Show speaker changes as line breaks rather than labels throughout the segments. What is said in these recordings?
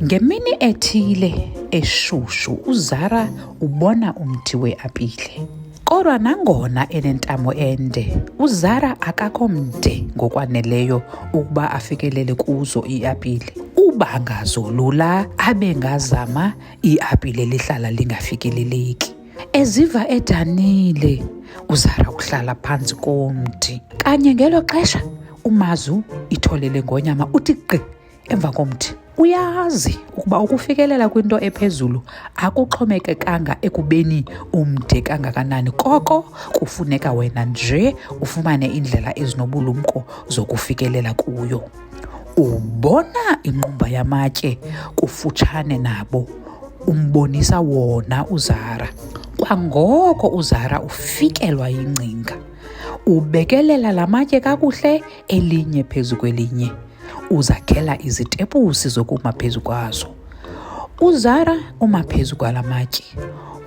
Ngemini ethile eshushu uZara ubona umthi weapile. Kodwa nangona enentamo ende, uZara akakho mde ngokwaneleyo ukuba afikelele kuzo iiapile. Uba ngazolula abe ngazama iapile lihlala lingafikeleleki. Eziva edanile, uZara uhlala phantsi komthi. Kanye ngelo xesha, uMazu ithole lengonyama uthi gqi emva komthi. Uyazi ukuba ukufikelela kwinto ephezulu akuxhomekekanga ekubeni umde kangakanani, koko kufuneka wena nje ufumane iindlela ezinobulumko zokufikelela kuyo. Ubona ingqumba yamatye kufutshane nabo, umbonisa wona uZara. Kwangoko uZara ufikelwa yingcinga. Ubekelela la matye kakuhle elinye phezu kwelinye. Uzakhela izitepusi zokuma phezu kwazo. UZara uma phezu kwala matye,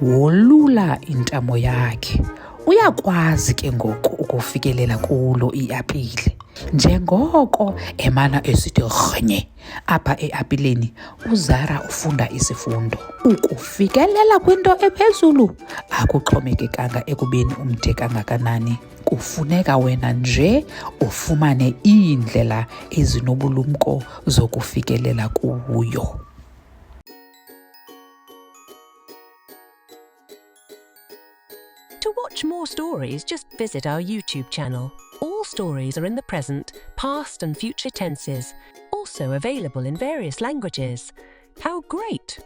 wolula intamo yakhe. Uyakwazi ke ngoku ukufikelela kulo iapile. Njengoko emana esithi rhnye apha eapileni, uZara ufunda isifundo. Ukufikelela kwinto ephezulu akuxhomekekanga ekubeni umde kangakanani. Kufuneka wena nje ufumane iindlela ezinobulumko zokufikelela kuyo.
To watch more stories, just visit our YouTube channel. All stories are in the present, past, and future tenses, also available in various languages. How great!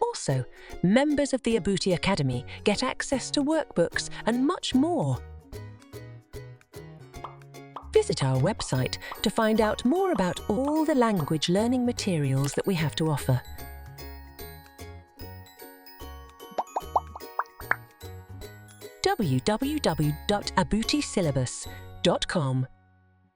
Also, members of the Abuti Academy get access to workbooks and much more. Visit our website to find out more about all the language learning materials that we have to offer. www.abutisyllabus.com.